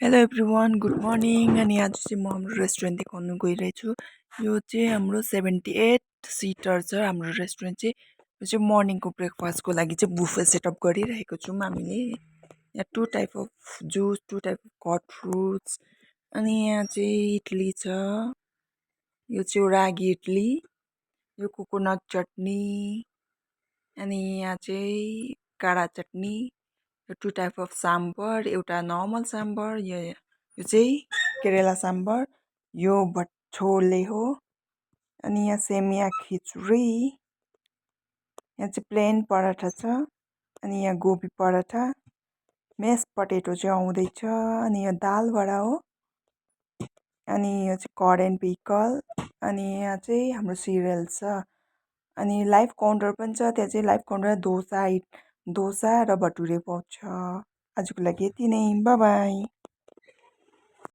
Hello everyone good morning अनि आज चाहिँ म हाम्रो रेस्टुरेन्ट देखाउनु गइरहेछु। यो चाहिँ हाम्रो 78 सिटर छ हाम्रो रेस्टुरेन्ट चाहिँ। यो चाहिँ मर्निङको ब्रेकफास्टको लागि चाहिँ बुफे सेटअप गरिरहेको छौँ हामीले। यहाँ two type of juice, two type of cut fruits, अनि यहाँ चाहिँ इडली छ। यो चाहिँ रागी इडली, यो कोकोनट चटनी, अनि यहाँ चाहिँ काडा चटनी, यो टु टाइप अफ साम्बर, एउटा नर्मल साम्बर, यो चाहिँ केरेला साम्बर, यो छोले हो। अनि यहाँ सेमिया खिचडी, यहाँ चाहिँ प्लेन पराठा छ, अनि यहाँ गोबी पराठा, मेस पटेटो चाहिँ आउँदैछ, अनि यो दाल बडा हो, अनि यो चाहिँ कर्ड एन्ड पिकल, अनि यहाँ चाहिँ हाम्रो सिरियल्स छ। अनि लाइभ काउन्टर पनि छ, त्यहाँ चाहिँ लाइभ काउन्टर डोसा र भटुरे पाउँछ। आजको लागि यति नै, बाई बाई।